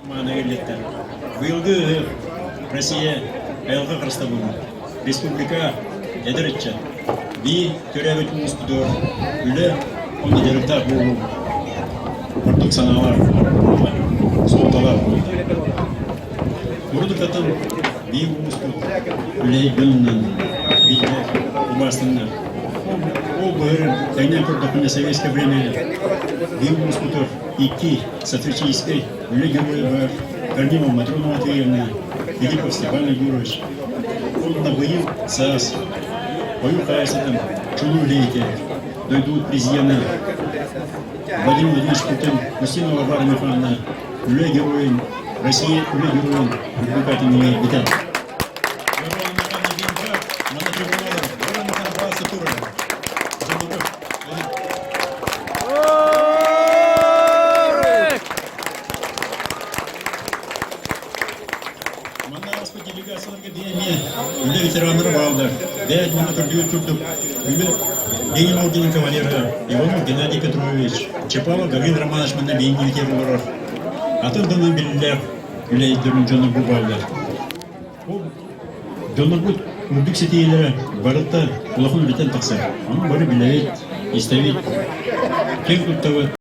Мааны ыалдьыттар. Быйылгы ыһыах Россия айылҕа харыстабылын, республика эдэр ыччат, биир төрөөбүт улууспутугар үлэ уонна дьарыктаах буолуу ордук санаалаах буолла, суолталаах буолла. Урут-уруккаттан биир улууспут үлэһит дьонунан биллэр, убаастанар. Ол быһыр тэҥнээн көрдөхпүнэ советское время биир улууспутугар икки социалистическай үлэ геройа баар Корнилова Матрена Матвеевна, Филиппов Степан Егорович уонна быйыл саас ойуур хаһаайыстыбатын чулуу үлэһитэ, дойдубут президенэ Владимир Владимирович Путин Устинова Варвара Михайловна үлэ геройун, Россия үлэ геройун үрдүк аатын иҥэрбитэ. Манна ааспыт делегацияларга биһиги үлэ ветераннара бааллар. Бэйэ дьоно көрдүүр курдук үлэ Ленин орденын кавалера Иванов Геннадий Петрович, Чапалов Гаврил Романович манна биһиги олорор. Атын тылынан биллэр үлэһиттэрин дьоно бу бааллар. Ол дьоннорбут үрдүк ситиһиилэрэ барыта улахан үлэтэн тахсар. Ону бары билэбит, истэбит, киэн туттабыт.